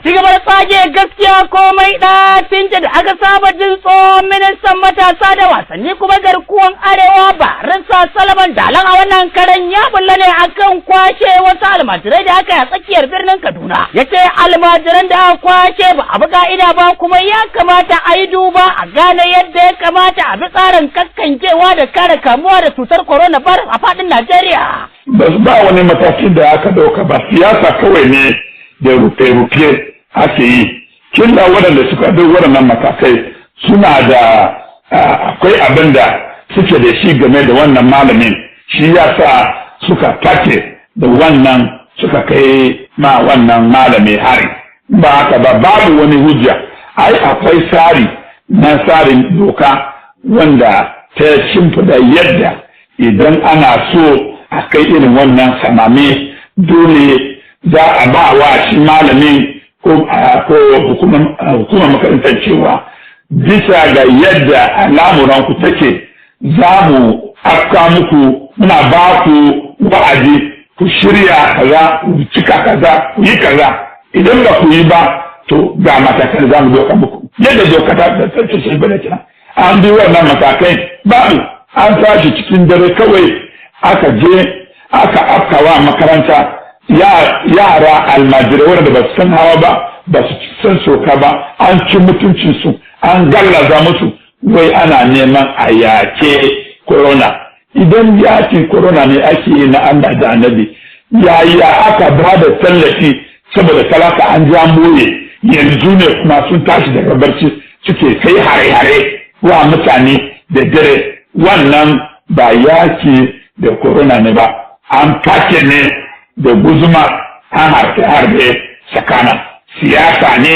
Ci gaba da tsage gaskiya komai ɗacin da aka saba jin tsohon ministan matasa da wasanni kuma garkuwan Arewa, Barista Solomon Dalung, a wannan karen ya bulla ne akan kwashe wasu almajirai da aka yi a tsakiyar birnin Kaduna. Ya ce almajiran da aka kwashe ba a bi ka'ida ba, kuma ya kamata a yi duba a gane yadda ya kamata a bi tsarin kakkankewa da kare kamuwa da cutar coronavirus a faɗin Najeriya. Ba wani mataki da aka dauka ba, siyasa kawai ne da rufe-rufe ake yi. Killa waɗanda suka bi waɗannan matakai suna da akwai abin da suke da shi game da wannan malamin, shi ya sa suka take da wannan, suka kai ma wannan malami hari. Ba haka ba, babu wani hujja. Ai akwai tsari na tsarin doka wanda ta shimfida yadda idan ana so a kai irin wannan samame, dole za a ba wa shi malamin ko hukumar makarantar cewa bisa ga yadda al'amuran ku take, za mu afka muku, muna ba ku wa'adi, ku shirya kaza, ku cika kaza, ku yi kaza. Idan ba ku yi ba, to ga matakan za mu doka muku. Yadda doka ta ta shi bane kina an bi wannan matakai, babu. An tashi cikin dare kawai aka je aka afkawa makaranta, yara almajirai wanda ba su san hawa ba, ba su san soka ba, an ci mutuncinsu, an gallaza musu, wai ana neman a yake corona. Idan yakin corona ne ake yi na Allah da Annabi, yaya aka ba da tallafi saboda talaka an ja boye, yanzu ne kuma sun tashi daga barci suke kai hare-hare wa mutane da dare? Wannan ba yaki da corona ne ba, an take ne da guzuma, an harbe harbe sakana. Siyasa ne,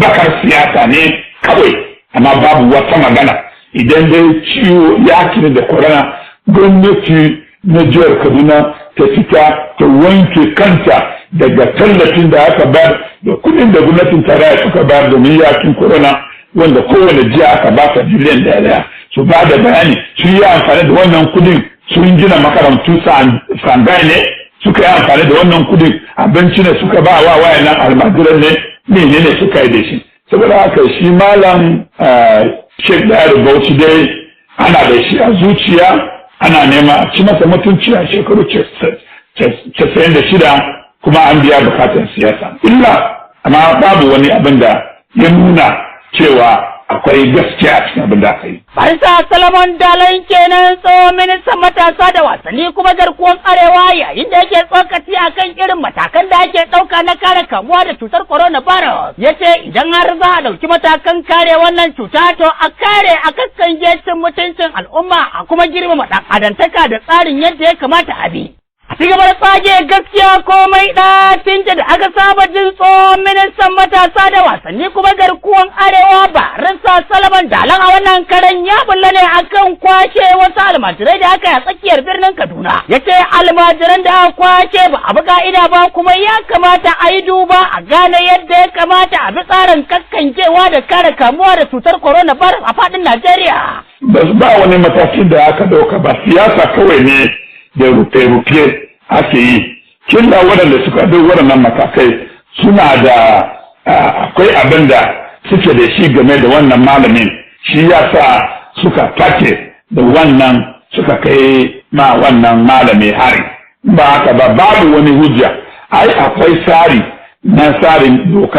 bakar siyasa ne kawai, amma babu wata magana. Idan dai ciwo yaki da corona, gwamnati na jihar Kaduna ta fita ta wanke kanta daga tallafin da aka bayar da kudin da gwamnatin tarayya suka bayar domin yakin corona, wanda kowane jiya aka ba ta biliyan 1 1, su ba da bayani sun yi amfani da wannan kudin sun gina makarantu sangai ne, suka yi amfani da wannan kudin abinci ne suka ba wa wayannan almajiran ne, menene suka yi da shi? Saboda haka shi Malam Sheikh Dahiru Bauchi dai ana da shi a zuciya, ana nema a ci masa mutunci a shekaru 96, kuma an biya bukatar siyasa illa, amma babu wani abin da ya nuna cewa akwai gaskiya a cikin abin da aka yi. Barista Solomon Dalung kenan, tsohon ministan matasa da wasanni kuma garkuwan Arewa, yayin da yake tsokaci a kan irin matakan da ake ɗauka na kare kamuwa da cutar coronavirus. Ya ce idan har za a ɗauki matakan kare wannan cuta, to a kare a kakkange cin mutuncin al'umma, a kuma girmama ɗan adantaka da tsarin yadda ya kamata a bi. Ci gaba da tsage gaskiya komai ɗacin da aka saba jin tsohon ministan matasa da wasanni kuma garkuwan Arewa, Barista Solomon Dalung, a wannan karen ya bulla ne akan kwashe wasu almajirai da aka yi a tsakiyar birnin Kaduna. Ya ce almajiran da aka kwashe ba a bi ka'ida ba, kuma ya kamata a yi duba a gane yadda ya kamata a bi tsarin kakkankewa da kare kamuwa da cutar coronavirus a faɗin Najeriya. Ba wani mataki da aka dauka ba, siyasa kawai ne da rufe-rufe ake yi. Killa waɗanda suka bi waɗannan matakai suna da akwai abin da suke da shi game da wannan malamin, shi ya sa suka take da wannan, suka kai ma wannan malami hari. Ba haka ba, babu wani hujja. Ai akwai tsari na tsarin doka.